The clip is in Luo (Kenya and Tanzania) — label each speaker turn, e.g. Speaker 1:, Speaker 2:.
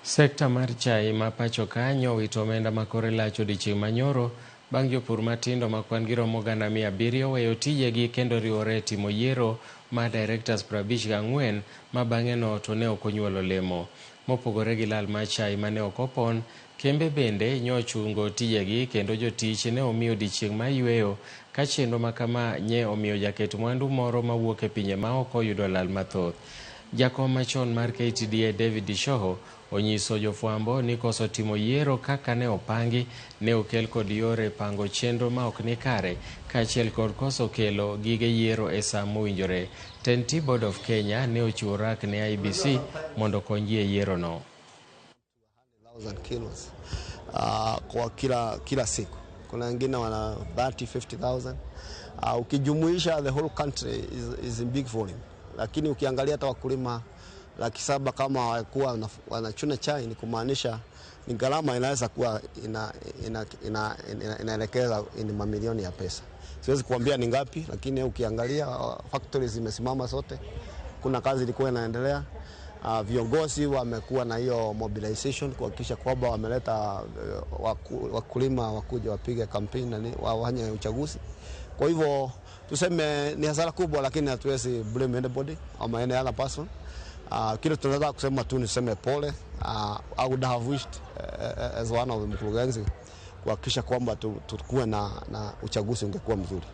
Speaker 1: Sekta mar chai ma pacho ka nyowito omenda ma kore lach odiochieng' manyoro bang' jopur matindo ma kwan gi romo 700,000 weyo tijegi kendo riwore e timo yiero mar directors 54 ma bang'e no to ne ok onyuolo olemo. Mopogore gi lal mar chai mane ok opon, kembe bende nyochungo tijegi kendo jotich ne omi odiochieng' mar yweyo ka chenro ma kama nye omiyo jaket mwandu moro mawuok e pinje maoko oyudo lal mathoth. Jakom machon mar KTDA David Gishoho onyiso jofwambo ni koso timo yiero kaka ne opangi ne okel kod yore pango chenro ma ok ni kare kaachiel kod koso kelo gige yiero e saa mowinjore. Tend Tea Board of Kenya ne ochiwo rak ne IEBC mondo okony ji e yiero no.
Speaker 2: Kilos kwa kila siku. Kuna wengine wana 30, 50,000. Ukijumuisha the whole country is in big volume. Lakini ukiangalia hata wakulima 700,000 kama hawakuwa wanachuna chai, ni kumaanisha ni gharama inaweza kuwa inaelekeza ni mamilioni ya pesa. Siwezi kuambia ni ngapi, lakini ukiangalia factories zimesimama zote, kuna kazi ilikuwa inaendelea. Viongozi wamekuwa na hiyo mobilization kuhakikisha kwamba wameleta wakulima wakuja wapige campaign na wafanye uchaguzi. Kwa hivyo tuseme ni hasara kubwa, lakini hatuwezi blame anybody ama any other person. Kile tunaweza kusema tu ni tuseme pole. I would have wished as one of the mkurugenzi kuhakikisha kwamba tukuwe na uchaguzi ungekuwa mzuri.